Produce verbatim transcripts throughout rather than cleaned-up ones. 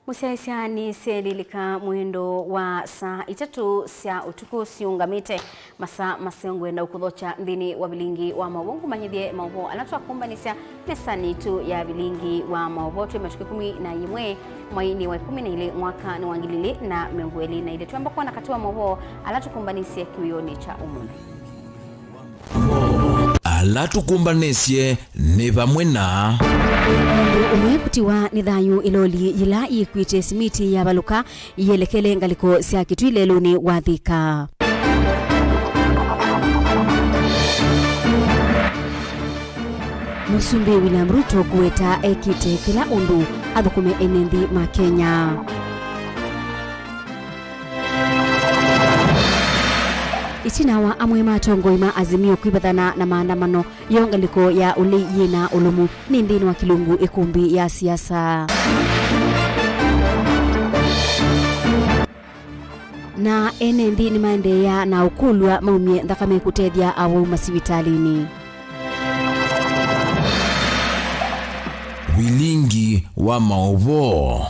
Mũsyaĩĩsya nĩ syelilika mwendo wa saa itatũ sya ũtukũ siũngamĩte. Masaa maseo ngwenda ũkũthokya nthĩnĩ wa vilingi wa maũvoo ngũmanyĩthye maũvoo ala twakũmbanĩsya mesanĩ yitũ ya vilingi wa maũvoo twĩ matukũ ĩkũmi na ĩmwe mweinĩ wa ĩkũmi na ilĩ mwaka nĩ wa ngili ilĩ na mĩongo ĩlĩ na ilĩ. Twamba kwona katĩ wa maũvoo ala tũkũmbanĩsye kĩwĩonĩ kya ũmũnthĩ. Ala tũkũmbanĩsye nĩ vamwe na. Mũndũ ũmwe kũtiwa nĩ thayũ ĩloli yĩla yĩkuĩte simiti yavalũka yĩelekele ngalĩko sya Kĩtui lelũnĩ wa Thika. Mũsumbĩ William Ruto kũweta ekĩte kĩla ũndũ athũkũme ene nthĩ ma Kenya. Ĩtina wa amwe ma atongoi ma Azimio kwĩvathana na maandamano, yo ngalĩko ya ũlei yĩna ũlũmu nĩ nthĩnĩ wa kĩlungu ĩkumbi ya siasa. Na ene nthĩ nĩmaendeea na ũkũlw'a maumye nthakame kũtethya awau masivitalĩnĩ. Vilingi wa maũvoo.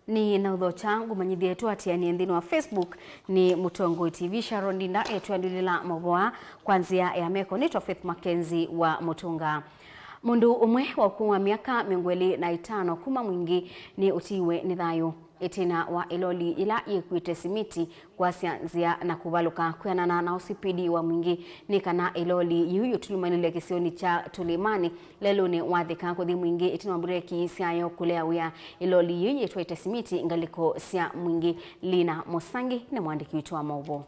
Nĩ na ũthokya ngũmanyĩthye tũatĩanĩe nthĩnĩ wa Facebook nĩ Mũtongoi T V. Sharon Ndinda etwandĩlĩla maũvoo kwa nzĩa ya meko nĩtwa Faith Mackenzie wa Mũtũnga. Mũndũ ũmwe wa ũkũũ wa myaka mĩongo ĩlĩ na ĩtano kuma Mwingĩ nĩ ũtiiwe nĩ thayũ ĩtina wa ĩloli yĩla yĩkuĩte simiti kwasya nzĩa na kũvalũka kwĩanana na ũsipidi wa Mwingĩ. Nĩ kana ĩloli yĩu yũtulumanĩle kĩsionĩ kya Tũlĩmanĩ lelũnĩ wa Thika kũthi Mwingĩ ĩtina wa mbureki syayo kũlea wĩa. Ĩloli yĩu yĩtwaĩte simiti ngalĩko sya Mwingĩ. Lina Mũsangi nĩ mwandĩki witũ wa maũvoo.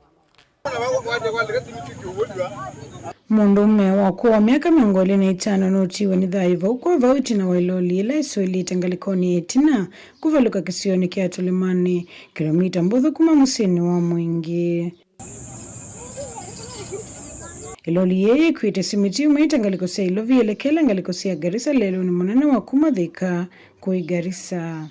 Mũndũũme wa ũkũũ wa myaka mĩongo ĩlĩ na ĩtano nũtiwe nĩ thayũ vau kwa vau ĩtina wa ĩloli yĩla ĩsũĩlĩte ngalĩkonĩ ya ĩtina kũvalũka kĩsionĩ kya Tũlĩmanĩ, kĩlomita mbũthũ kuma mũsyĩnĩ wa Mwingĩ. Ĩloli yĩĩ yĩkuĩte simiti yumaĩte ngalĩko sya Ilovi yelekele ngalĩko sya Garissa lelũnĩ mũnene wa kuma Thika kũi Garissa.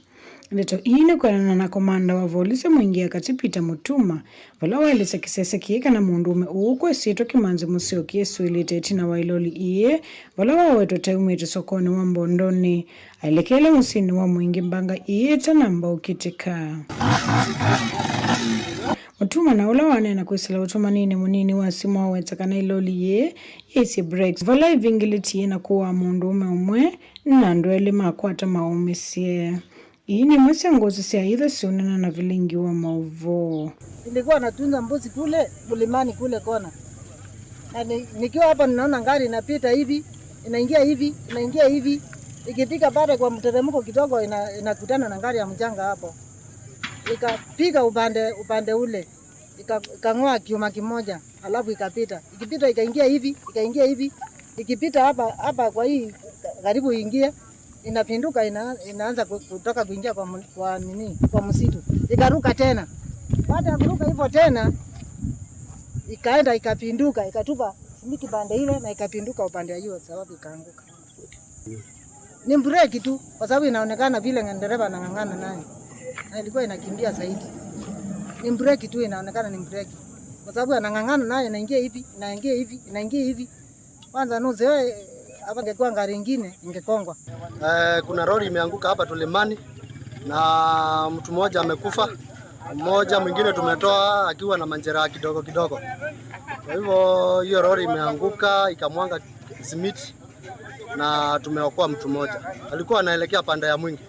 Ndeto ii nĩ kwĩanana na komanda wa volisi Mwingĩ ya Katĩ Peter Mũtuma, vala waelesya kĩsese kĩĩ kana mũndũũme ũũ ũkwesĩtwe Kĩmanzi Mũsyoki esũĩlĩte ĩtina wa ĩloli ii, vala wawetwe ta aumĩte sokonĩ wa Mbondonĩ, aelekele mũsyĩnĩ wa Mwingĩ mbanga ii ĩtanamba ũkĩtĩka. Mũtuma na ũla waneena kwĩsĩla ũtũmaninĩ mũnini wa simũ aweta kana ĩloli yĩĩ yĩisye brakes vala ĩvingĩlĩtie na kũaa mũndũũme ũmwe na andũ elĩ makwata maũmĩsye. Ii nĩ imwe sya ngũsĩ sya itho siũneena na vilingi wa maũvoo. Nilikuwa natunza mbuzi kule mlimani kule kona. Na ni-, nikiwa hapa ninaona gari inapita hivi, inaingia hivi, inaingia hivi. Ikifika pale kwa mteremko kidogo ina-, inakutana na gari ya mchanga hapo. Ikapiga upande, upande ule. Ika-, ikang'oa kiuma kimoja, alafu ikapita. Ikipita ikaingia hivi, ikaingia hivi. Ikipita hapa, hapa kwa hii karibu iingie, inapinduka, ina-, inaanza ku-, kutoka kuingia kwa mu-, kwa nini, kwa msitu. Ikaruka tena. Baada ya kuruka hivyo tena, ikaenda ikapinduka, ikatupa simiti pande ile na ikapinduka upande wa hiyo sababu ikaanguka. Ni breki tu, kwa sababu inaonekana vile dereva anang'ang'ana naye. Na ilikuwa inakimbia zaidi. Ni breki tu inaonekana ni breki. Kwa sababu anang'ang'ana naye, inaingia hivi, inaingia hivi, inaingia hivi. Kwanza nuzewe hapa, ingekuwa gari ingine ingekongwa. Eh, kuna lori imeanguka hapa Tulimani na mtu mmoja amekufa, mmoja mwingine tumetoa akiwa na majeraha kidogo kidogo. Kwa hivyo hiyo lori imeanguka ikamwaga simiti na tumeokoa mtu mmoja. Alikuwa anaelekea pande ya Mwingi.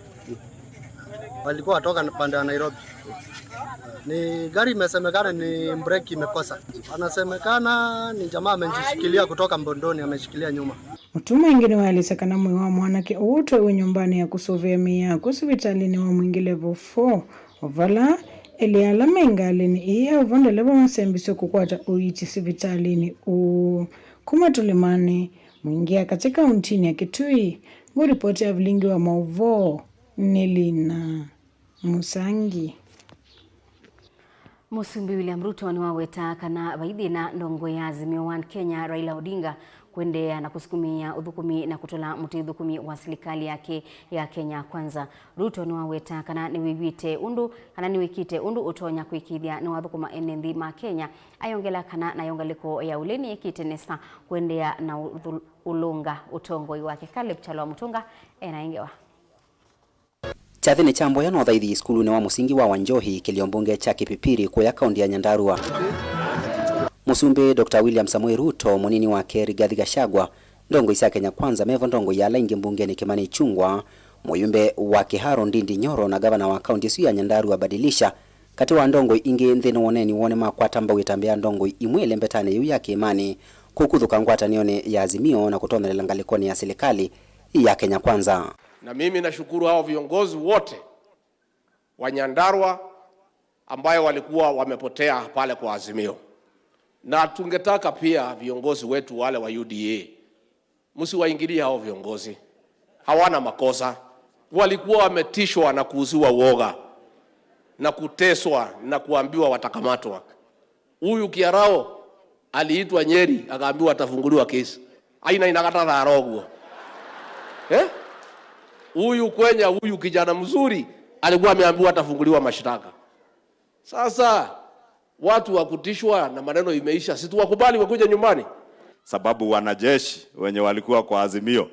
Walikuwa watoka pande ya Nairobi. Ni gari imesemekana ni breki imekosa. Anasemekana ni jamaa amejishikilia kutoka Mbondoni, ameshikilia nyuma. Mũtumwa ĩngĩ nĩwaelesya kana mwĩĩ wa mwanake ũũ ũtwaiwe nyũmbanĩ ya kũsũvĩa mĩĩ ya akw'ũ sivitalĩnĩ wa Mwingi Level four, o vala elĩ ala me ngalĩnĩ ĩĩ ya ũvoo ndeleva masembisye kũkwata ũiiti sivitalĩnĩ ũũ. Kuma Tulimanĩ, Mwingi ya katĩ kauntinĩ ya Kitui, ngũripoti ya vilingi wa maũvoo nĩ Lina Mũsangi. Mũsumbĩ William Ruto nĩwaweta kana vai thĩna ndongoi ya Azimio One Kenya, Raila Odinga, kũendeea na kũsukumĩĩa ũthũkũmi na kũtũla mũtĩ ũthũkũmi wa silikalĩ yake ya Kenya Kwanza. Ruto nĩwaweta kana nĩwĩw'ĩte ũndũ, kana nĩwĩkĩte ũndũ ũtonya kũĩkĩĩthya nĩwathũkũma ene nthĩ ma Kenya, ayongela kana nayo ngalĩko ya ũlei nĩyĩkĩte nesa kũendeea na ũthũ-, ũlũnga ũtongoi wake. Caleb Kyalo wa Mũtũnga ena ĩngewa. Kyathĩnĩ kya mboya na ũthaithi sukulunĩ wa mũsingi wa Wanjohi, kĩlio mbunge kya Kipipiri, kũya kaũntĩ ya Nyandarua. Mũsumbĩ Doctor William Samoei Ruto, mũnini wake Rigathi Gachagua, ndongoi sya Kenya Kwanza, mevo ndongoi ya ala ingĩ mbungenĩ Kimani Ichung'wah, mũyumbe wa Kĩharo Ndindi Nyoro na ngavana wa kaũntĩ ĩsu ya Nyandarua Badilisha, katĩ wa ndongoi ingĩ nthĩnĩ wa ũneeni woo nĩmakwata mbau ĩtambya ya ndongoi imwe ĩlembetanĩ yĩu ya kĩĩmanĩ, kũkuthũka ngwatanĩonĩ ya Azimio na kũtonyelela ngalĩkonĩ ya silikalĩ ya Kenya Kwanza. Na mimi nashukuru hao viongozi wote wa Nyandarua ambayo walikuwa wamepotea pale kwa Azimio. Na tungetaka pia viongozi wetu wale wa U D A, msiwaingilie hao viongozi. Hawana makosa. Walikuwa wametishwa na kuuziwa uoga na kuteswa na kuambiwa watakamatwa. Huyu Kiarao aliitwa Nyeri, akaambiwa atafunguliwa kesi. Aina inakata dhara ũguo. Eh? Huyu Kwenya, huyu kijana mzuri, alikuwa ameambiwa atafunguliwa mashtaka. Sasa, watu wa kutishwa na maneno imeisha, si tuwakubali wakuje nyumbani? Sababu wanajeshi wenye walikuwa kwa Azimio,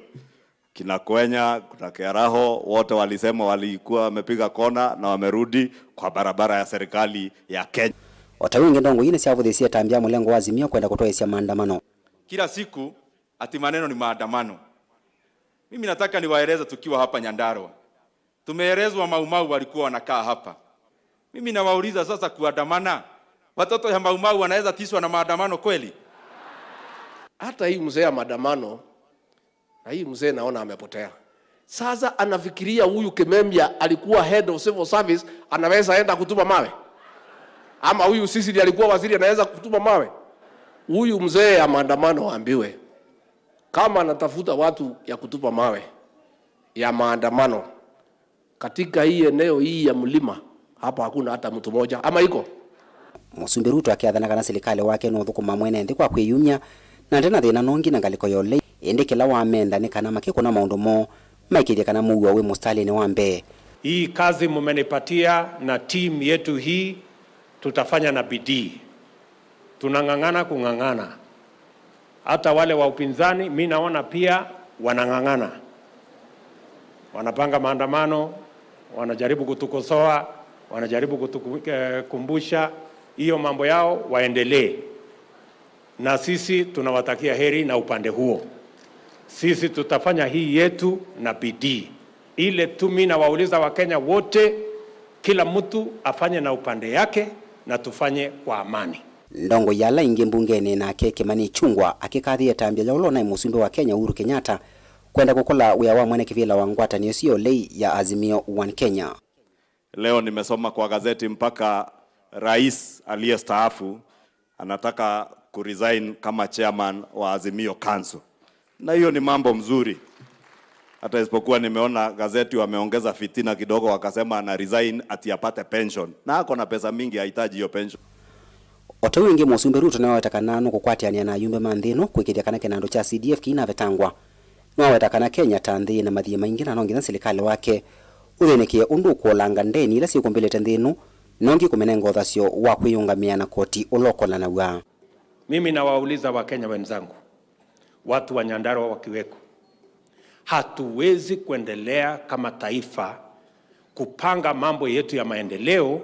kina Kwenya, kuna Kiaraho, wote walisema walikuwa wamepiga kona na wamerudi kwa barabara ya serikali ya Kenya. O ta ũu ĩngĩ, ndongoi nĩsyavũthĩsye ĩtambya ya mũlengo wa Azimio kwenda kũtwaĩsya maandamano. Kila siku ati maneno ni maandamano. Mimi nataka niwaeleze, tukiwa hapa Nyandarua, tumeelezwa Mau Mau walikuwa wanakaa hapa. Mimi nawauliza sasa, kuandamana, watoto ya Mau Mau wanaweza tishwa na maandamano kweli? Hata hii mzee ya maandamano, na hii mzee naona amepotea. Sasa anafikiria huyu Kimemia alikuwa head of civil service, anaweza enda kutupa mawe? Ama huyu Sisili alikuwa waziri, anaweza kutupa mawe? Huyu mzee ya maandamano aambiwe, kama anatafuta watu ya kutupa mawe ya maandamano, katika hii eneo hii ya mlima, hapa hakuna hata mtu moja, ama iko? Mũsumbĩ Ruto akĩathana kana silikalĩ wake nũthũkũma mwene nthĩ kwa kwĩyumya, na ndena thĩna nongi na ngalĩko ya ũlei, ĩndĩ kĩla wamenda nĩ kana makĩkũna maũndũ moo, maĩkĩĩthye kana mũuo wĩ mũsitalĩnĩ wa mbee. Hii kazi mumenipatia na team yetu hii, tutafanya na bidii. Tunang'ang'ana kung'ang'ana. Hata wale wa upinzani, mi naona pia wanang'ang'ana. Wanapanga maandamano, wanajaribu kutukosoa, wanajaribu kutuku-, eh, kumbusha hiyo mambo yao, waendelee. Na sisi tunawatakia heri na upande huo. Sisi tutafanya hii yetu na bidii. Ile tu mi nawauliza Wakenya wote, kila mtu afanye na upande yake na tufanye kwa amani. Ndongoi ya ala ingĩ mbungenĩ nake Kimani Ichung'wah akĩkathĩa ĩtambya ya ũla ũnaĩ mũsumbĩ wa Kenya Uhuru Kenyatta kwenda kũkola wĩa wa mwene kĩvĩla wa ngwatanĩo ĩsu ya ũlei ya Azimio One Kenya. Leo nimesoma kwa gazeti mpaka rais aliyestaafu anataka kuresign kama chairman wa Azimio Council. Na hiyo ni mambo mzuri. Hata isipokuwa nimeona gazeti wameongeza fitina kidogo, wakasema ana resign ati apate pension. Na ako na pesa mingi, hahitaji hiyo pension. O ta ũu ĩngĩ, Mũsumbĩ Ruto nĩwaweta kana nũkũkwatĩanĩa na ayumbe ma nthĩ ĩno kwĩkĩthya kana kĩnandũ kya C D F kĩinavetangwa. Nĩwaweta kana Kenya ta nthĩ yĩna mathiĩ maingĩ na no nginya silikalĩ wake ũthĩnĩkĩe ũndũ ũkũolanga ndeni ila syĩkũmbĩlĩte nthĩ ĩno, nongi kũmĩnenga ũthasyo wa kwĩyũngamĩa na koti ũla ũkolanaw'a. Mimi nawauliza Wakenya wenzangu, watu wa Nyandarua wakiweko, hatuwezi kuendelea kama taifa kupanga mambo yetu ya maendeleo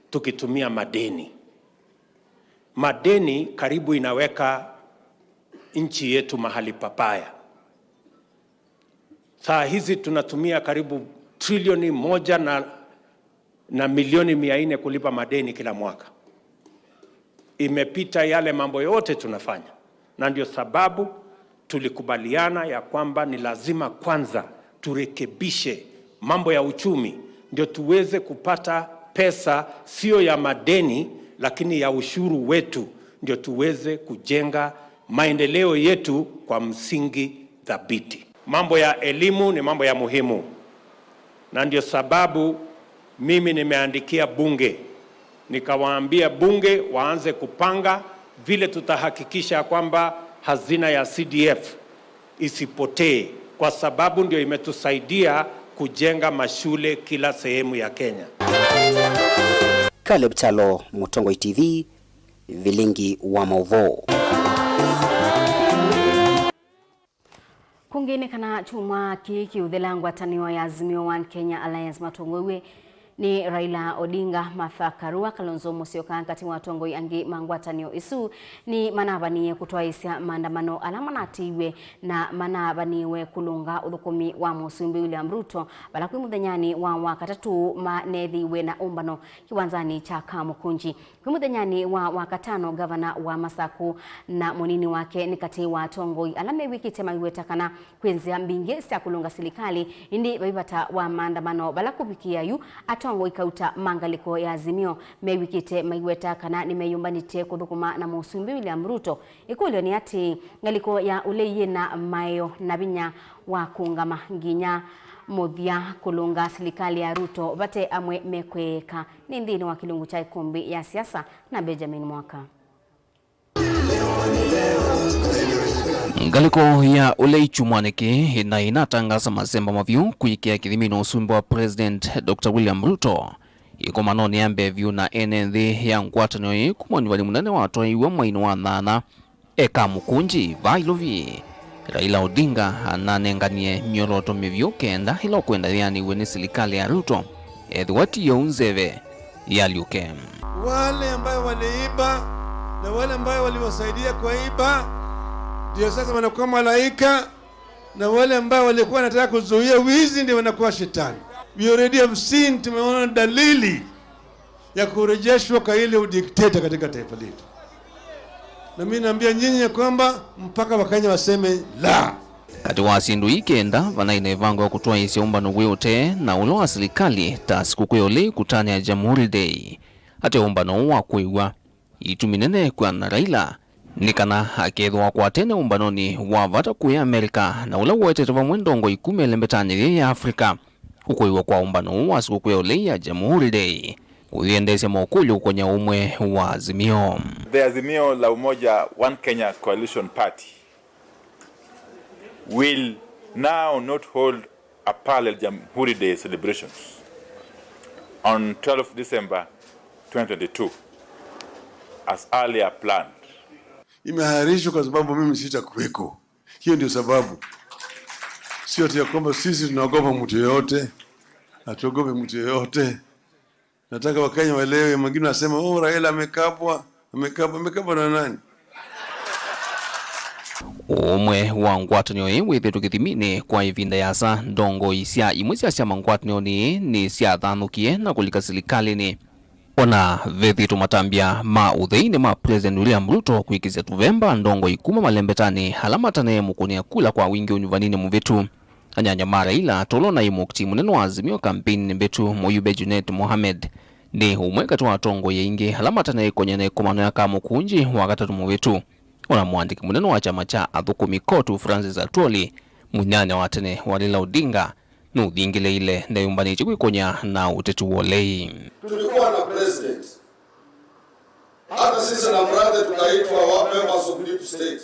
tukitumia madeni. Madeni karibu inaweka nchi yetu mahali pabaya. Saa hizi tunatumia karibu trilioni moja na, na milioni mia nne kulipa madeni kila mwaka. Imepita yale mambo yote tunafanya, na ndio sababu tulikubaliana ya kwamba ni lazima kwanza turekebishe mambo ya uchumi, ndio tuweze kupata pesa, sio ya madeni, lakini ya ushuru wetu, ndio tuweze kujenga maendeleo yetu kwa msingi thabiti. Mambo ya elimu ni mambo ya muhimu, na ndio sababu mimi nimeandikia bunge, nikawaambia bunge waanze kupanga vile tutahakikisha kwamba hazina ya C D F isipotee, kwa sababu ndio imetusaidia kujenga mashule kila sehemu ya Kenya. Caleb Chalo, Mũtongoi T V, Vilingi wa Maũvoo. Kũngĩ nĩ kana kyumwa kĩĩ kĩũthela ngwatanĩo ya Azimio One Kenya Alliance matongoew'e nĩ Raila Odinga, Martha Karua, Kalonzo Musyoka, katĩ wa atongoi angĩ ma ngwatanĩo ĩsu, nĩ manavanie kũtwaĩĩsya maandamano ala manatĩĩw'e na manavaniwe kũlũnga ũthũkũmi wa Mũsumbĩ William Ruto, vala kwĩ mũthenyanĩ wa Wakatatũ maneethĩiwe na ũmbano kĩwanzanĩ kya Kamukunji. Kwĩ mũthenyanĩ wa Wakatano, ngavana wa Masaku na mũnini wake nĩ katĩ wa atongoi ala mew'ĩkĩte maiweta kana kwĩ nzĩa mbingĩ sya kũlũnga silikalĩ, ĩndĩ vai vata wa maandamano vala kũvikĩa yu atongoi kauta ma ngalĩko ya Azimio mew'ĩkĩte maiweta kana nĩmeyũmbanĩtye kũthũkũma na Mũsumbĩ William Ruto. Ĩkũlyo nĩ atĩĩ, ngalĩko ya ũlei yĩna maeo na vinya wa kũũngama nginya mũthya kũlũnga silikalĩ ya Ruto vate amwe mekweeka? Nĩ nthĩnĩ wa kĩlungu kya Ĩkũmbĩ ya Siasa na Benjamin Mwaka. Ngalĩko ya ũlei kyumwanĩ kĩĩ ĩna ĩnatangasa masemba mavyũ kũĩkĩa kĩthiminĩ ũsumbĩ wa President Doctor William Ruto. Ĩkomanonĩ ya mbee vyũ na ene nthĩ ya ngwatanĩo ĩĩ kuma ũnyuvani mũnene watwaĩiwe mweinĩ wa nyanya, e Kamukunji, Nairobi, Raila Odinga ananenganie myolooto mĩvyũ kenda ĩla ũkwenda yĩanĩw'e nĩ silikalĩ ya Ruto ethĩwa ti yĩu nzeve yalyũke. Wale ambayo waliiba na wale ambayo waliwasaidia kuiba ndio sasa wanakuwa malaika, na wale ambao walikuwa wanataka kuzuia wizi ndio wanakuwa shetani. We already have seen, tumeona dalili ya kurejeshwa kwa ile udikteta katika taifa letu. Na mimi naambia nyinyi ya kwamba mpaka Wakenya waseme la. Katĩ wa syĩndũ ii kenda, vanaĩ na ĩvango ya kũtwaĩĩsya ũmbano wĩ ũtee na ũla wa silikalĩ, ta sikũkũ ya ũlei kũtanĩa Jamhuri Day. Ate ũmbano ũũ wa kũĩw'a, itumi nene kwĩana na Raila nĩ kana akethĩwa akwatene ũmbanonĩ wa vata kũĩ Amelika na ũla ũetete vamwe ndongoi kuma ĩlembetanĩ yĩĩ ya Africa. Kũkũĩwa kwa ũmbano ũũ wa sikũkũ ya ũlei ya Jamhuri Day kũyĩendeesya mokũlyo ũkonya ũmwe wa Azimio. The Azimio la Umoja One Kenya Coalition Party will now not hold a parallel Jamhuri Day celebrations on twelfth December twenty twenty-two as earlier planned. Imeahirishwa kwa sababu mimi sitakuweko. Hiyo ndio sababu. Sio ati ya kwamba sisi tunaogopa mtu yeyote. Hatuogopi mtu yeyote. Nataka Wakenya waelewe, mwingine anasema, "Oh, Raila amekabwa, amekabwa." Amekabwa na nani? Ũmwe wa ngwatanĩo ĩĩ wĩthĩtwe kĩthiminĩ kwa ĩvinda yasa, ndongoi sya imwe sya syama ngwatanĩonĩ ĩĩ nĩsyathanũkie na kũlika silikalĩnĩ. Ona vethĩtwe matambya ma ũtheinĩ ma President William Ruto kwĩkĩsya tũvemba ndongoi kuma malembetanĩ ala matanee mũkũnĩa kula kwa wingĩ ũnyuvaninĩ mũvĩtu. Anyanya ma Raila, tolo na ĩ mũkti mũnene wa Azimio kampeininĩ mbĩtu, mũyumbe Junet Mohamed, nĩ ũmwe katĩ wa atongoi aingĩ ala matanaĩkonya na ĩkomano ya Kamukunji Wakatatũ mũvĩtu. Ona mũandĩki mũnene wa kyama kya athũkũmi KOTU, Francis Atwoli, mũnyanya wa tene wa Raila Odinga, nũthingĩlĩĩile ndeyũmbanĩtye kwĩkonya na ũteti wa ũlei. Tulikuwa na president. Hata sisi na brother tukaitwa wa members of deep state.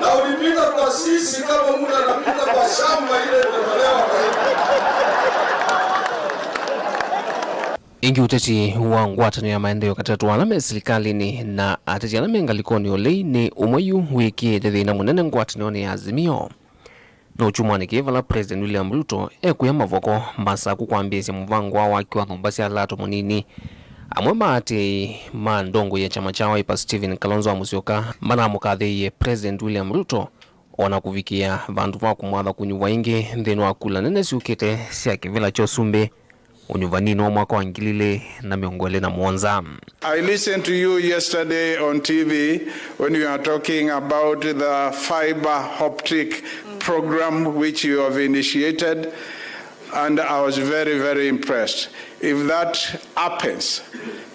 Na ulipita kwa sisi kama mtu anapita kwa shamba ile imetolewa kwa hiyo. Ĩngĩ, ũteti wa ngwatanĩo ya maendeeo katĩ wa ala me silikalĩnĩ na ateti ala me ngalĩkonĩ ũlei nĩ ũmwe yu wĩkĩĩte thĩna mũnene ngwatanĩonĩ ya Azimio. No kyumwanĩ kĩĩ vala President William Ruto ekũya Mavoko, Masaku kwambĩĩsya mũvango wa waki wa nyũmba sya lato mũnini. Amwe ma aatĩĩi ma ndongoi ya kyama kya Wiper Stephen Kalonzo wa Musyoka manamũkathĩĩie President William Ruto, o na kũvikĩa vandũ va kũmwatha kũnyuvwa ĩngĩ nthĩnĩ wa kula nene syũkĩte sya kĩvĩla kya ũsumbĩ ũnyuvaninĩ wa mwaka wa ngili ilĩ na mĩongo ĩlĩ na mũonza. I listened to you yesterday on T V when you are talking about the fiber optic program which you have initiated, and I was very, very impressed. If that happens,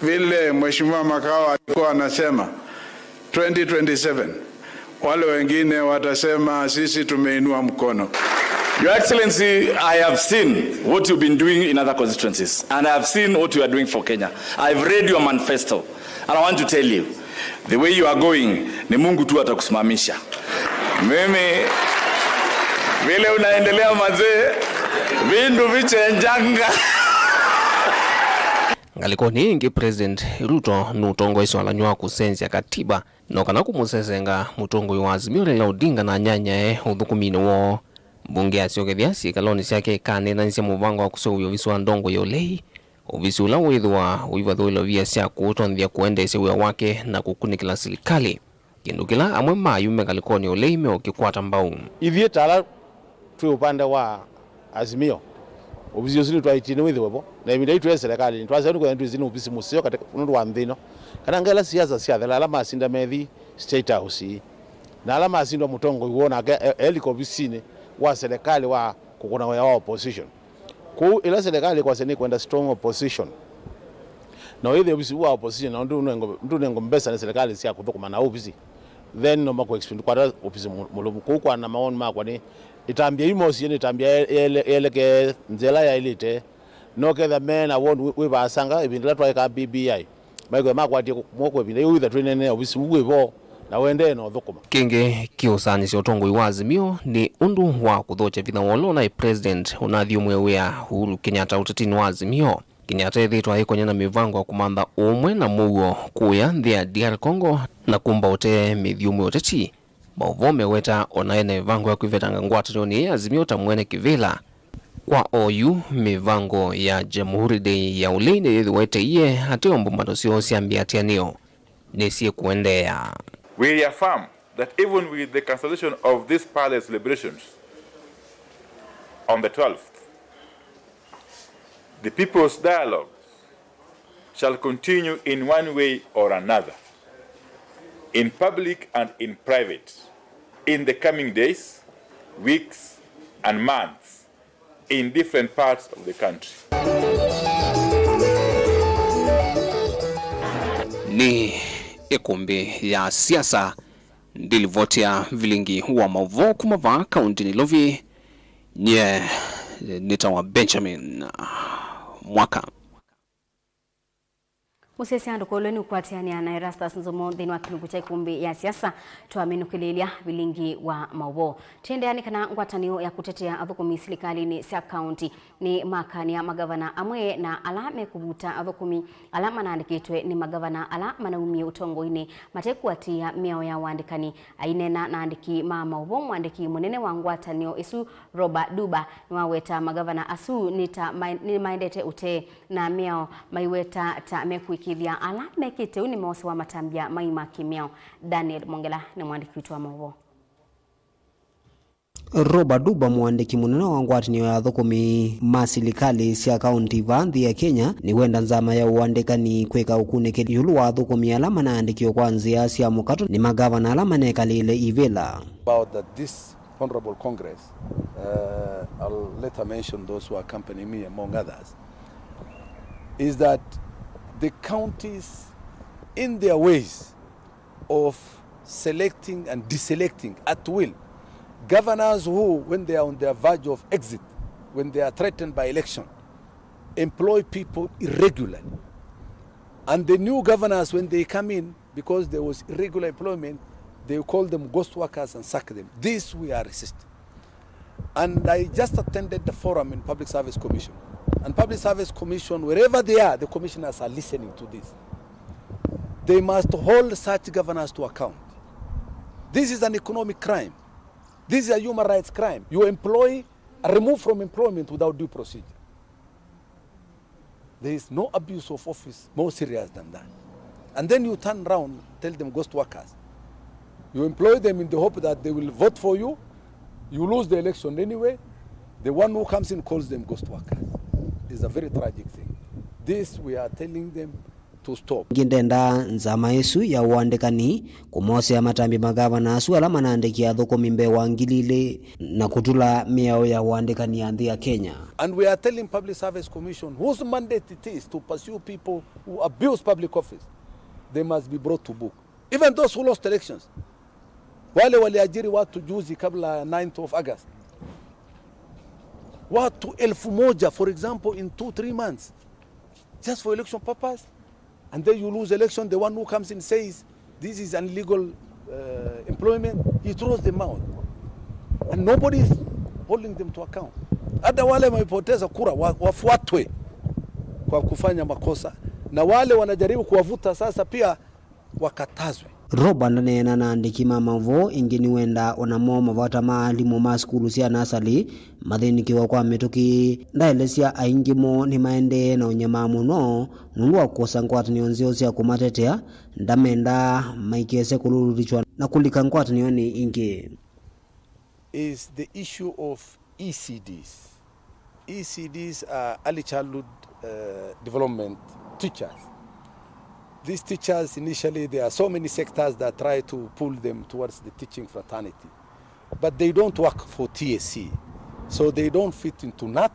vile Mheshimiwa Makau alikuwa anasema, twenty twenty-seven, wale wengine watasema, "Sisi tumeinua mkono." Your Excellency, I have seen what you've been doing in other constituencies, and I have seen what you are doing for Kenya. I've read your manifesto, and I want to tell you, the way you are going, ni Mungu tu atakusimamisha. Mimi, vile unaendelea mazee, vindu vichenjanga. Ngalĩkonĩ ĩngĩ, President Ruto nũtongoesye ũalan'yo wa kũsenzya katiba no kana kũmũsesenga mũtongoi wa Azimio Raila Odinga na anyanyae ũthũkũminĩ woo. Mbunge yasyokethya syĩkalonĩ syake ĩkaneenanĩsya mũvango wa kũseũvya ovisi wa ndongoi ya ũlei, ovisi ũla wĩthĩwa ũivathũĩlwa via sya kũũtonyethya kũendeesya wĩa wake na kũkunĩkĩla silikalĩ, kĩndũ kĩla amwe ma ayumbe ngalĩkonĩ ya ũlei meũkĩkwata mbau. Ithyĩ ta ala twĩ ũpande wa Azimio, ovisi ũsu nĩtwaĩtie nĩwĩthĩwe vo, na ĩvinda yĩĩ twĩ serikali, nĩtwasya nĩkwĩthĩa nĩtwĩsĩ nĩ ovisi mũseo katĩ nũndũ wa nthĩ ĩno, kana ngai ila siasa syathela, ala masinda methi State House ii, na ala masindwa mũtongoi woo nake e-, elika ovisinĩ wa serikali wa kũkũna wĩa wa opposition. Kwoou ĩla serikali ĩkwasya nĩkwenda strong opposition, na ũyĩthĩa ovisi ũũ wa opposition na ndũnengwa, ndũnengwa mbesa nĩ serikali sya kũthũkũma na ovisi, then no makũ expect kwata ovisi mũ-, mũlũmu. Kwoou kwa na mawoni makwa nĩ ĩtambya yu mosie nĩ ĩtambya ye-, yele-, yelekee nzĩa ĩla yaĩlĩte, no ketha me na woni wĩ, wĩ vaasanga ĩvinda ĩla twaĩkaa B B I. Maikwĩa makwatie moko ĩvinda yĩu wĩtha twĩneenea ovisi ũu wĩ vo na ũendee na ũthũkũma. Kĩngĩ kĩũsaanĩsya ũtongoi wa Azimio nĩ ũndũ wa kũthokya vinya wa ũla ũnaĩ President ũnathyũmũe wĩa Uhuru Kenyatta ũtetinĩ wa Azimio. Kenyatta ethĩĩtwe aĩkony'a na mĩvango ya kũmantha ũũmwe na mũuo kũya nthĩ ya D R Congo na kũmba ũtee mĩthyũmũe ũteti. Maũvoo meweta o na ena ĩvango ya kwĩvetanga ngwatanĩonĩ ya Azimio ta mwene kĩvĩla. Kwa oyu, mĩvango ya Jamhuri Day ya ũlei nĩyĩthĩwa ĩteiye ateo mbũmbano syoo syambĩatĩanĩo nĩsyĩkũendeea. We reaffirm that even with the cancellation of these parallel celebrations on the twelfth, the People's Dialogue shall continue in one way or another, in public and in private, in the coming days, weeks, and months, in different parts of the country. Nĩ ĩkũmbĩ ya siasa, ndilivoti ya vilingi wa maũvoo kuma vaa kaunti Nairobi, nye nĩtawa Benjamin Mwaka. Mũsyaĩĩsya andũ kũlwe nĩ ũkwatĩanĩa na Erastus Nzumo nthĩnĩ wa kĩlungu kya ĩkũmbĩ ya siasa. Twaminũkĩlĩĩlya vilingi wa maũvoo. Tũendeea nĩ kana ngwatanĩo ya kũtetea athũkũmi silikalĩnĩ sya kaunti nĩ makanĩa magavana amwe na ala mekũvuta athũkũmi ala manaandĩkĩtwe nĩ magavana ala manaumie ũtongoinĩ mate kũatĩĩa mĩao ya ũandĩkani. Aineena na andĩki ma maũvoo, mũandĩki mũnene wa ngwatanĩo ĩsu Roba Duba nĩwaweta magavana asu nĩ ta ma-, nĩmaendete ũtee na mĩao maiweta ta mekũĩkĩĩthya ala mekĩte ũu nĩmoosewa matambya mai ma kĩmĩao. Daniel Mongela nĩ mũandĩki witũ wa maũvoo. Roba Duba, mũandĩki mũnene wa ngwatanĩo ya athũkũmi ma silikalĩ sya kaunti vaa nthĩ ya Kenya, nĩwenda nzama ya ũandĩkani kwĩka ũkunĩkĩli ĩũlũ wa athũkũmi ala manaandĩkiwe kwa nzĩa sya mũkato nĩ magavana ala manekalĩle ivĩla. About that this Honorable Congress, uh, I'll later mention those who accompany me among others, is that the counties in their ways of selecting and deselecting at will governors who, when they are on their verge of exit, when they are threatened by election, employ people irregularly. And the new governors, when they come in, because there was irregular employment, they call them ghost workers and sack them. This we are resisting. And I just attended the forum in Public Service Commission. And Public Service Commission, wherever they are, the commissioners are listening to this. They must hold such governors to account. This is an economic crime. This is a human rights crime. You employ, are removed from employment without due procedure. There is no abuse of office more serious than that. And then you turn around, tell them ghost workers. You employ them in the hope that they will vote for you. You lose the election anyway. The one who comes in calls them ghost workers. It's a very tragic thing. This we are telling them to stop. Ĩngĩ ndenda nzama ĩsu ya ũandĩkani kũmosea matambya magavana asu ala manaandĩkie athũkũmi mbee wa ngili ilĩ na kũtula mĩao ya ũandĩkani ya nthĩ ya Kenya. And we are telling Public Service Commission whose mandate it is to pursue people who abuse public office, they must be brought to book. Even those who lost elections, wale waliajiri watu juzi kabla ya ninth of August, watu elfu moja, for example, in two, three months, just for election purpose. And then you lose election, the one who comes in says, "This is an illegal, uh, employment." He throws them out. And nobody is holding them to account. Hata wale wamepoteza kura, wa-, wafuatwe kwa kufanya makosa. Na wale wanajaribu kuwavuta sasa pia wakatazwe. Roba ndaneena na andĩki ma maũvoo ĩngĩ nĩwenda o namo mavata ma alimũ ma sukulu sya nasali mathĩnĩkĩwa kwa mĩtũkĩ. Ndaelesya aingĩ moo nĩmaendee na ũnyamaa mũno nũndũ wa kũkosa ngwatanĩo nzeo sya kũmatetea. Ndamenda maikese kũlũlũthĩtw'a na kũlika ngwatanĩonĩ ingĩ. Is the issue of E C Ds. E C Ds are early childhood, uh, development teachers. These teachers, initially, there are so many sectors that try to pull them towards the teaching fraternity. But they don't work for T S C. So they don't fit into nat,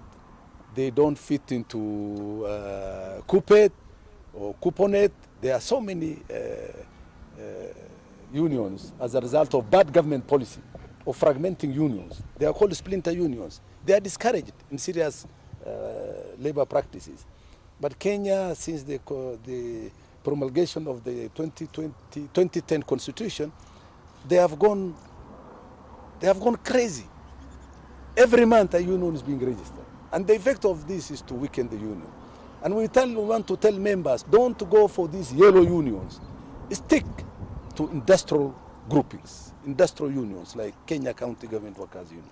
they don't fit into, uh, KUPPET or KUPONET. There are so many, uh, uh, unions as a result of bad government policy of fragmenting unions. They are called splinter unions. They are discouraged in serious, uh, labor practices. But Kenya, since the co-, the promulgation of the twenty twenty, twenty ten constitution, they have gone, they have gone crazy. Every month a union is being registered. And the effect of this is to weaken the union. And we tell, we want to tell members, don't go for these yellow unions. Stick to industrial groupings, industrial unions like Kenya County Government Workers Union.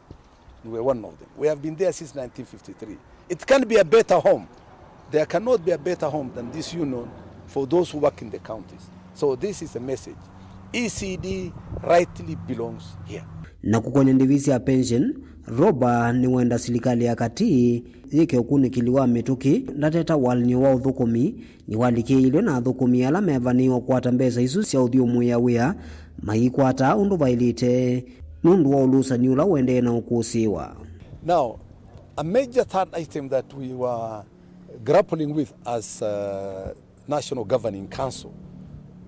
We were one of them. We have been there since nineteen fifty-three. It can't be a better home. There cannot be a better home than this union for those who work in the counties. So this is a message. E C D rightly belongs here. Na kũkonya ndĩvi sya pension, Roba nĩwenda silikalĩ ya katĩ yĩke ũkunĩkĩli wa mĩtũkĩ ndateta walany'o wa ũthũkũmi. Nĩwalikĩĩilwe na athũkũmi ala mevanĩĩwe kũkwata mbesa isu sya ũthyũmũĩa wĩa maikwata ũndũ vaĩlĩte nũndũ wa ũlũsani ũla ũendee na ũkũsĩĩwa. Now, a major third item that we were grappling with as, uh, National Governing Council,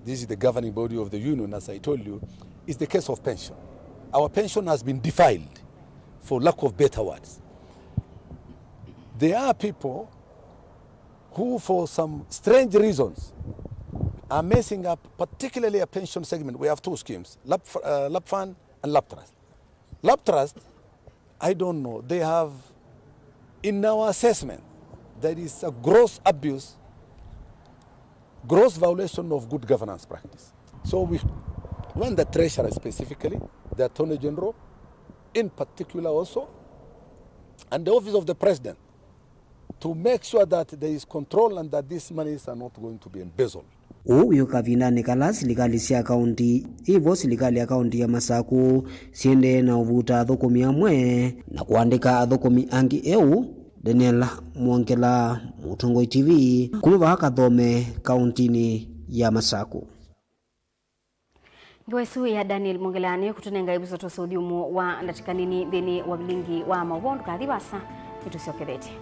this is the governing body of the union, as I told you, is the case of pension. Our pension has been defiled, for lack of better words. There are people who, for some strange reasons, are messing up, particularly a pension segment. We have two schemes, LAP, uh, LAP Fund and LAP Trust. LAP Trust, I don't know, they have, in our assessment, there is a gross abuse, gross violation of good governance practice. So we want the Treasurer specifically, the Attorney General in particular also, and the Office of the President to make sure that there is control and that these monies are not going to be embezzled. Ũu wĩ o kavindanĩ kala silikalĩ sya kaũnti, ĩvo silikalĩ ya kaũnti ya Masakũ syendee na ũvuta athũkũmi amwe na kũandĩka athũkũmi angĩ eũ. Daniel Mwongela, Mũtongoi T V, kuma vaa Kathome, kaũntinĩ ya Masakũ. Ngewa ĩsu ya Daniel Mwongela nĩyo ĩkũtũnenga ĩvuso tũsũthi ũmũ wa ndatĩka nini nthĩnĩ wa vilingi wa maũvoo. Ndũkathi vaasa, nĩtũsyokethetye.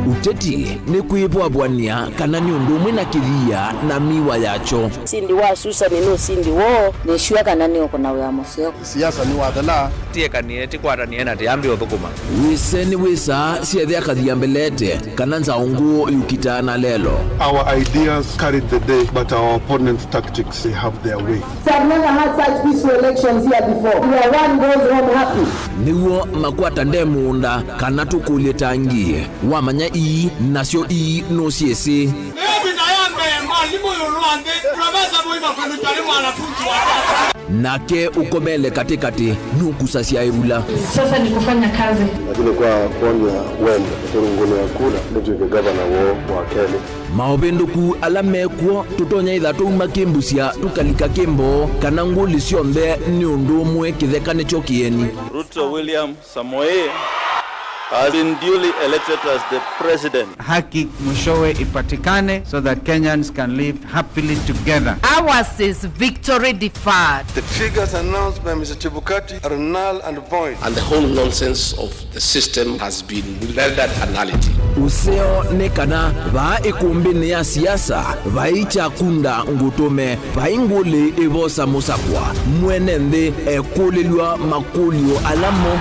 Ũteti nĩ kwĩvwavw'ania kana nĩ ũndũ ũmwe na kĩthia na mĩwa yakyo. Sindi wa Susani nũsindi woo, nĩsw'a kana nĩũkũna wĩa mũseo. Siasa nĩwathela. Tiekanie, tikwatanĩe na tiambi ũthũkũma. Wĩse nĩ wĩsaa syethĩa kathia mbelete, kana nzaũ ngũũ yũkitaa na lelo. Our ideas carried the day, but our opponents' tactics, they have their way. I've never had such peaceful elections here before, where one goes home happy. Nĩw'o makwata nde mũũnda, kana tũkũlye tangi. Wamanya ii, nasyo ii nũsyĩsĩ. Ĩvinda ya mbee, mwalimũ ĩũlũ wa nthĩ, Profesa Mũima Kũlũtwa nĩ mwanafunzi wa tata. Nake ũkomele katĩkatĩ nũkusasya ĩvula. Sasa ni kufanya kazi. Lakini kwa kuonwa wendo, kũrũngũnĩa kura, nĩtw'ĩke gavana woo wa kelĩ. Maũvĩndũku ala mekw'o, tũtonya ĩtha twauma kĩmbusya, tũkalika kĩmboo, kana ngũlĩ syonthe nĩ ũndũ ũmwe kĩtheka nĩkyo kĩeni. Ruto William Samoei has been duly elected as the president. Haki mwishowe ipatikane so that Kenyans can live happily together. Ours is victory deferred. The figures announced by Mister Chebukati are null and void. And the whole nonsense of the system has been rendered a nullity. Ũseo nĩ kana vaa ĩkũmbĩnĩ ya siasa vai kyakunda ngũtũme. Vai ngũlĩ ĩvosa mũsakwa, mwene nthĩ ekũlĩlw'a makũlyo ala mo.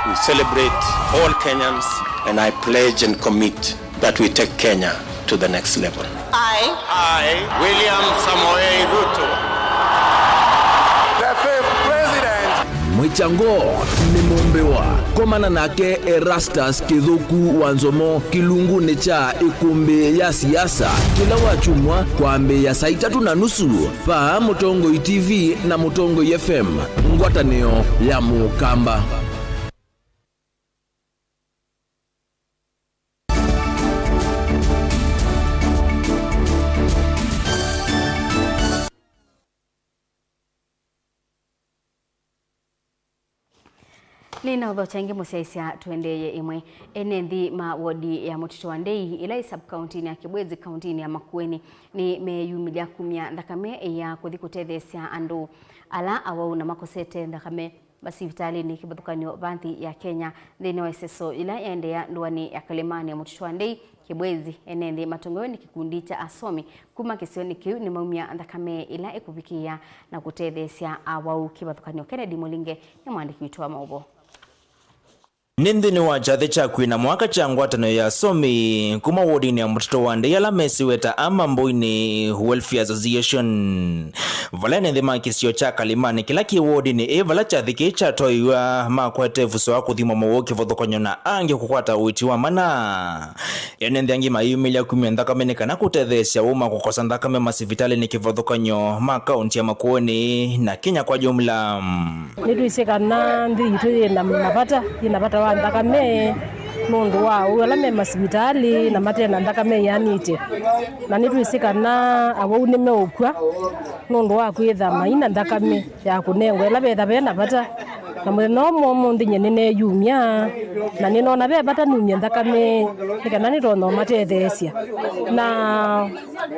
We celebrate all Kenyans, and I pledge and commit that we take Kenya to the next level. I, I, William Samoei Ruto. The Chango nĩ mũmbĩwa. Komana nake Erastus Kĩthũku wa Nzomo kĩlungunĩ kya ĩkũmbĩ ya siasa kĩla wakyumwa kwambĩĩa saa itatũ na nusu vaa Mũtongoi T V na Mũtongoi F M, ngwatanĩo ya Mũkamba. Nĩ na ũthokya ĩngĩ mũsyaĩĩsya, tũendeeye ĩmwe. Ene nthĩ ma wodi ya Mũtitũ wa Ndei, ĩla ĩ sub-county-inĩ ya Kĩbwezi, kaunti-inĩ ya Makueni, nĩ meeyumĩlya kumya nthakame ya kũthi kũtetheesya andũ ala awau na makosete nthakame masivitalĩnĩ kĩvathũkany'o va nthĩ ya Kenya, nthĩnĩ wa ĩseso yĩla yaendeea ndũanĩ ya Kalimani ya Mũtitũ wa Ndei, Kĩbwezi. Ene nthĩ matongoew'e nĩ kĩkundi kya asomi kuma kĩsionĩ kĩu nĩmaumya nthakame ĩla ĩkũvikĩĩa na kũtetheesya awau kĩvathũkany'o. Kennedy Mũlinge nĩ mwandĩki witũ wa maũvoo. Nĩ nthĩnĩ wa kyathĩ kya kwina mwaka kya ngwatanĩo ya asomi kuma wodinĩ ya Mũtitũ wa Ndei ala mesiwe ta Amamboini Welfare Association, vala ene nthĩ ma kĩsio kya Kalimani kĩla kĩ wodinĩ ĩ vala kyathĩ kĩĩ kyatoiwa makwete ĩvuso wa kũthimwa mawau kĩvathũkany'o na angĩ kũkwata ũiiti wa mana. Ene nthĩ angĩ mayumĩlya kumya nthakame nĩ kana kũtetheesya ũma kũkosa nthakame masivitalĩnĩ kĩvathũkany'o ma kaunti ya Makueni na Kenya kwa jumla. Nĩtwĩsĩ kana nthĩ yitũ yĩ na mavata, yĩ na vata wa nthakame nũndũ wa ũu ala me masivitalĩ na mate na nthakame ĩanĩte. Na nĩtwĩsĩ kana awau nĩmeũkw'a nũndũ wa kwĩtha mai na nthakame ya kũnengwa ĩla vetha ve na vata. Na mũthenya ũmwe ũmũnthĩ nyie nĩneeyumya, na nĩnoona ve vata numye nthakame nĩ kana nĩtonya ũmatetheesya. Na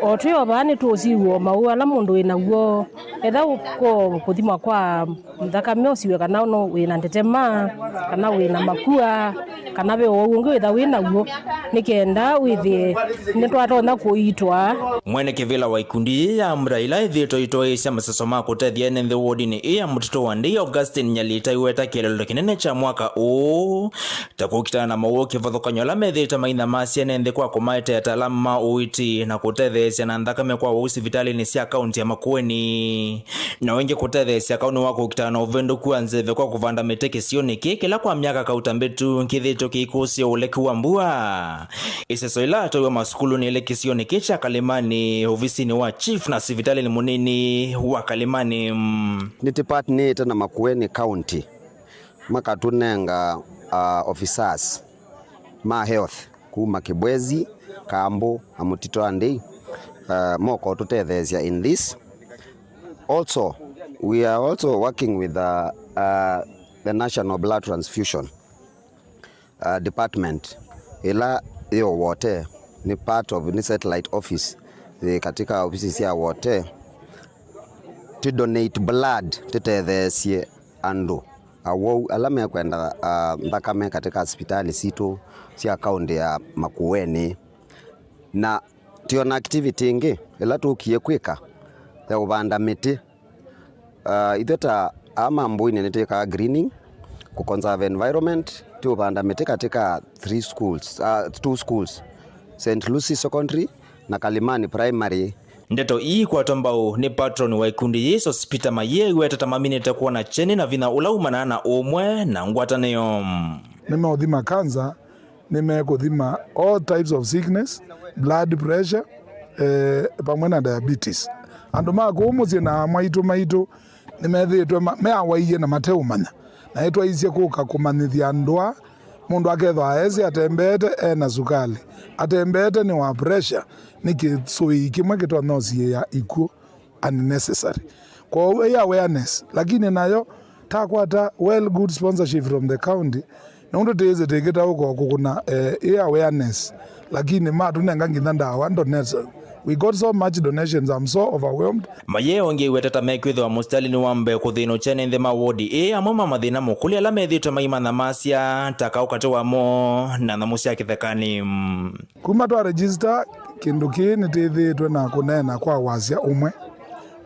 o twĩ o vaa nĩtũũsiw'a o maũũ ala mũndũ wĩ naw'o, etha ũko kũthimwa kwa nthakame ũsiw'e kana no wĩ na ndetema, kana wĩ na makua, kana ve ũwau ũngĩ wĩtha wĩ naw'o, nĩ kenda wĩthĩe nĩtwatonya kũiitwa. Mwene kĩvĩla wa ikundi yĩĩ ya Amra ĩla ĩthĩĩtwe ĩtoeesya maseso ma kũtethya ene nthĩ wodinĩ ĩĩ ya Mũtitũ wa Ndei, Augustine Nyalita, aiweta kĩeleelo kĩnene kya mwaka ũũ ta kũkitana na mawau kĩvathũkany'o ala methĩĩtwe maithamasya ene nthĩ kwa kũmaetea ataalamu ma ũiiti na kũtetheesya na nthakame kwa wau sivitalĩnĩ sya kaunti ya Makueni. Na ĩngĩ kũtetheesya kau nĩ wa kũkitana na ũvĩndũku wa nzeve kwa kũvanda mĩtĩ kĩsionĩ kĩĩ kĩla kwa myaka kauta mbĩtu kĩthĩĩtwe kĩikũsya ũleki wa mbua. Ĩseso ĩla yatoiwe masukulunĩ ĩlĩ kĩsionĩ kĩĩ kya Kalimani, ovisinĩ wa chief na sivitalĩnĩ mũnini wa Kalimani. Nĩtũpartnerĩte na Makueni County makatũnenga, uh, officers ma health kuma Kibwezi, Kambu na Mũtitũ wa Ndei, uh, moka ũtũtetheesya in this. Also, we are also working with, uh, uh, the National Blood Transfusion, uh, Department, ĩla yĩ o Wote, nĩ part of, nĩ satellite office yĩ katika ofisi sya Wote. Tũ donate blood, tũtetheesye andũ awau ala mekwenda, ah, nthakame katika sipitali sitũ sya kaunti ya Makueni. Na twĩ o na activity ĩngĩ ĩla tũkie kwĩka ya kũvanda mĩtĩ. Ah, ithyĩ ta aa Mambũinĩ nĩtwĩkaa greening, kũ conserve environment, tũvanda mĩtĩ katika three schools, ah, two schools, Saint Lucy Secondary na Kalimani Primary. Ndeto ii ikwatwa mbau nĩ patron wa ikundi yĩĩ, Sospita Mayie, aiweta ta maminĩte kwona kyeni na vinya ũla umanaa na ũmwe na ngwatanĩo. Nĩmeũthima kanza, nĩmekũthima all types of sickness, blood pressure, eh, pamwe na diabetes. Andũ ma kũu mũsyĩ na amwaitũ maitũ nĩmethĩĩtwe ma-, meawaie na mateũmanya, na ĩtwaisye kũka kũmanyĩthya andũ aa. Mũndũ akethwa aesĩ atembeete, e na sukalĩ, atembeete nĩ wa pressure, nĩ kĩsũĩi kĩmwe kĩtonya ũsiĩĩa ikw'ũ unnecessary. Kwoou ĩ awareness, lakini nayo takwata well good sponsorship from the county, nũndũ tĩĩsĩ tĩkĩtaũka o kũkũna, eh, ĩ awareness, lakini matũnenga nginya ndawa, donation. We got so much donations, I'm so overwhelmed. Mayie ongeiweta ta mekwĩthĩwa mũsitalĩnĩ wa mbee kũthĩnũkya ene nthĩ ma wodi ĩĩ amwe ma mathĩna mũkũlĩ ala methĩĩtwe maimanthamasya ta kaũ katĩ wamo na nyamũ sya kĩthekanĩ. Kuma twa register kĩndũ kĩĩ, nĩtĩthĩĩtwe na kũneena kwa wasya ũmwe,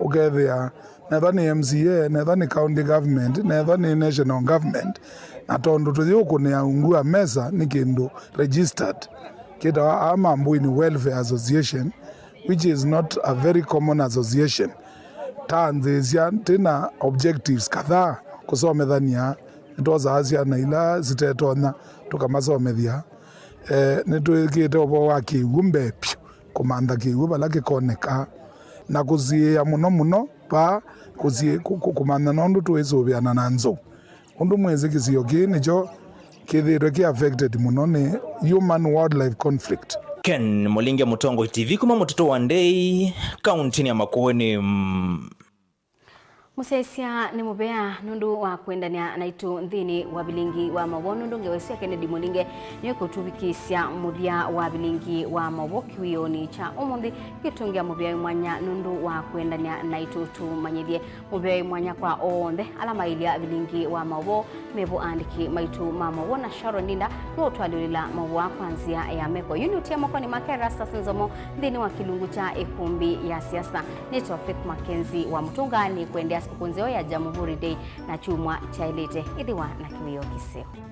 ũkethĩa nethwa nĩ M C A, nethwa nĩ county government, nethwa nĩ national government, na tondũ tũyĩũkũnĩa ungu wa mesa nĩ kĩndũ registered, kĩtawa aa Mambũinĩ Welfare Association, which is not a very common association. Tanzĩĩsya twĩ na objectives kadhaa Kũsomethany'a, nĩtwosaa syana ila sitetonya tũkamasomethya. Eh, nĩtwĩkĩte ũvoo wa kĩw'ũ mbee vyũ, kũmantha kĩw'ũ vala kĩkoneka, na kũsiĩĩa mũno mũno vaa kũsiĩ-, kũ-, kũ-, kũmanya nũndũ tũisũvĩana na nzou. Ũndũ mwĩsĩ kĩsio kĩĩ nĩkyo kĩthĩĩtwe kĩ affected mũno nĩ human wildlife conflict. Ken Mũlinge, Mũtongoi T V kuma mũtitũ wa Ndei, kauntinĩ ya Makueni. Mũsyaĩĩsya nĩ mũvea nũndũ wa kwendany'a naitũ nthĩnĩ wa vilingi wa maũvoo, nũndũ ngewa ĩsu ya Kennedy Mũlinge nĩyo ĩkũtũvikĩĩsya mũthya wa vilingi wa maũvoo kĩwĩonĩ kya ũmũnthĩ. Kĩtũngĩa mũvea wĩ mwanya nũndũ wa kwendany'a naitũ. Tũmanyĩthye mũvea wĩ mwanya kwa onthe ala mailya vilingi wa maũvoo, mevo aandĩki maitũ ma maũvoo na Sharon Linda nũũ ũtũalyũlĩla maũvoo kwa nzĩa ya meko. Yu nĩ ũtia makonĩ make Erastus Nzomo nthĩnĩ wa kĩlungu kya ĩkumbi ya siasa. Nĩtawa Faith Mackenzie wa Mũtũnga, nĩkwendea sikũkũ nzeo ya Jamhuri Day na kyumwa kyaĩlĩte. Ĩthĩwa na kĩwĩoo kĩseo.